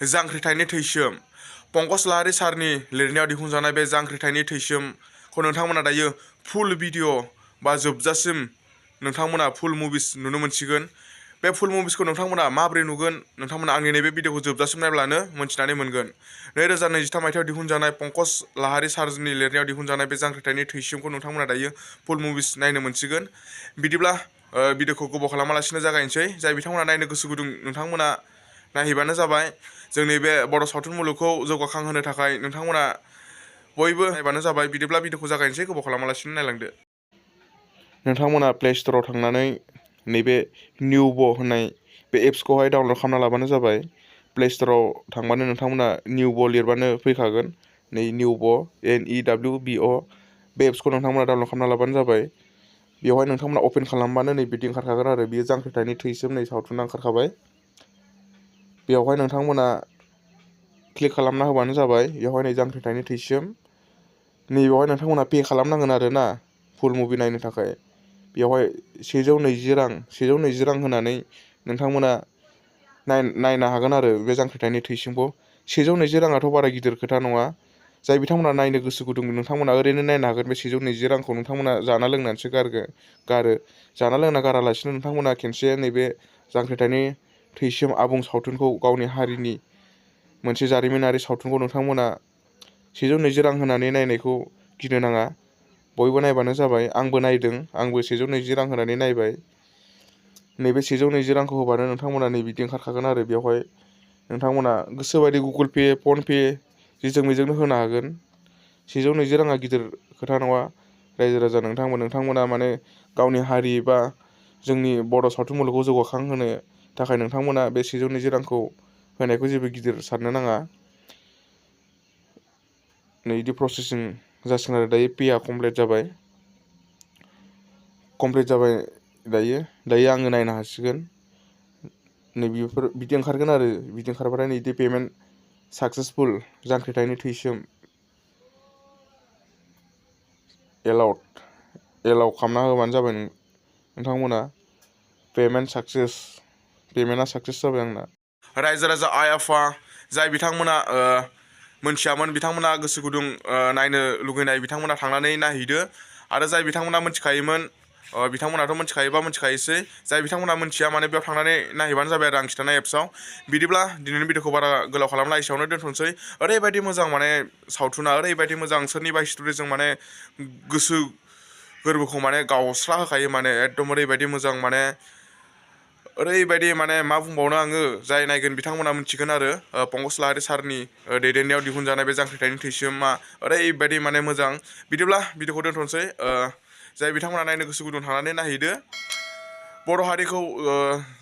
जांख्रिथायनि थैसोम पंकज लाहारी सारनि लिरनायाव दिहुनजानाय बे जांख्रिथायनि थैसोमखौ नोंथांमोना दायो फुल भिडिअ बा जोबजासिम नोंथांमोना फुल मुभिस नुनो मोनसिगोन। बे फुल मुभिसखौ नोंथांमोना माबोरै नुगोन नोंथांमोना आंनि नैबे भिडिअखौ जोबजासिम नायब्लानो मोन्थिनानै मोनगोन। 2023 मायथाइयाव दिहुनजानाय पंकज लाहारी सारनि लिरनायाव दिहुनजानाय बे जांख्रिथायनि थैसोमखौ नोंथांमोना दायो फुल मुभिस नायनो मोनसिगोन। बिदिब्ला भिडिअखौ गोबाव खालामालासिनो जागायनोसै। जाय बिथांमोना नायनो गोसो गुदुं नोंथांमोना नायहैबानो जाबाय। जोंनि बे बर' सावथुन मुलुगखौ जौगाखांहोनो थाखाय नोंथांमोना बयबो नायबानो जाबाय। बिदिब्ला भिडिअखौ जागायनोसै, गोबाव खालामालासिनो नायलांदो। नोंथांमोना प्ले स्ट'राव थांनानै नैबे निउब होननाय बे एप्सखौहाय डाउनलड खालामना लाबानो जाबाय। प्ले स्ट'राव थांबानो नोंथांमोना निउब लिरबानो फैखागोन। नै निउब NEWBO बे एप्सखौ नोंथांमोना डाउनलड खालामना लाबानो जाबाय। बेवहाय नोंथांमोना अपेन खालामबानो नै बिदि ओंखारखागोन आरो बियो जांख्रिथायनि थैसोम नै सावथुना ओंखारखाबाय। बेवहाय नोंथांमोना क्लिक खालामना होबानो जाबाय। बेवहाय नै जांख्रिथायनि थैसोम नैबेवहाय नोंथांमोना पे खालामनांगोन आरो ना फुल मुभि नायनो थाखाय। बेवहाय 120 रां होनानै नोंथांमोना नायनो हागोन आरो बे जांख्रिथायनि थैसोमखौ। 120 राङाथ' बारा गिदिर खोथा नङा। जाय बिथांमोना नायनो गोसो गुदुं नोंथांमोना ओरैनो नायनो हागोन। बे 120 रांखौ नोंथांमोना जाना लोंनानैसो गारो जाना लोंना गारालासिनो नोंथांमोना खेनसे नैबे जांख्रिथायनि थैसोम आबुं सावथुनखौ गावनि हारिनि मोनसे जारिमिनारि सावथुनखौ नोंथांमोना 120 रां होनानै नायनायखौ गिनो नाङा। बयबो नायबानो जाबाय। आंबो नायदों, आंबो 120 रां होनानै नायबाय। नैबे 120 रांखौ होबानो नोंथांमोना नै बिदि ओंखारखागोन आरो बेवहाय नोंथांमोना गोसोबायदि गुगोल पे, फन पे जेजों मेजोंनो होनो हागोन। 120 राङा गिदिर खोथा नङा। रायजो राजा नोंथांमोना माने गावनि हारि बा जोंनि बर' सावथुन मुलुगखौ जौगाखांहोनो थाखाय नोंथांमोना बे 120 रांखौ होनायखौ जेबो गिदिर साननो नाङा। नै बिदि प्रसेसिं जासिगोन आरो दायो पेआ कमप्लिट जाबाय। दायो आङो नायनो हासिगोन। नै बेफोर बिदि ओंखारगोन आरो बिदि ओंखारबाथाय नै बिदि पेमेन्ट साक्सेसफुल जांख्रिथायनि थैसोम एलाउ खालामना होबानो जाबाय नोंथांमोना। पेमेन्टआ साक्सेस जाबाय आंना। रायजो राजा आइ आफा जाय बिथांमोना मोनथियामोन बिथांमोना गोसो गुदुं नायनो लुगैनाय बिथांमोना थांनानै नायहैदो। आरो जाय बिथांमोना मोनथिखायोमोन बिथांमोनाथ' मोनथिखायोसै। जाय बिथांमोना मोनथिया माने बेयाव थांनानै नायहैबानो जाबाय आरो आं खिन्थानाय एप्सआव। बिदिब्ला दिनैनि भिडिअखौ बारा गोलाव खालामला, एसेयावनो दोनथ'नोसै। ओरैबायदि मोजां माने सावथुना, ओरैबायदि मोजां सोरनिबा हिस्ट'रिजों माने गोसो गोरबोखौ माने गावस्रा होखायो। माने एकदम ओरैबायदि मोजां माने ओरैबायदि माने मा बुंबावनो आङो। जाय नायगोन बिथांमोना मिथिगोन आरो पंकज लाहारी सारनि दैदेननायाव दिहुनजानाय बे जांख्रिथायनि थैसोमा ओरैबायदि माने मोजां। बिदिब्ला भिडिअखौ दोनथ'नोसै। जाय बिथांमोना नायनो गोसो गुदुं थांनानै नायहैदो। बर' हारिखौ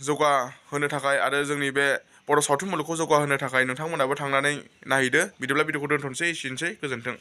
जौगाहोनो थाखाय आरो जोंनि बे बर' सावथुन मुलुगखौ जौगाहोनो थाखाय नोंथांमोनाबो थांनानै नायहैदो। बिदिब्ला भिडिअखौ दोनथ'नोसै, एसेनोसै, गोजोन्थों।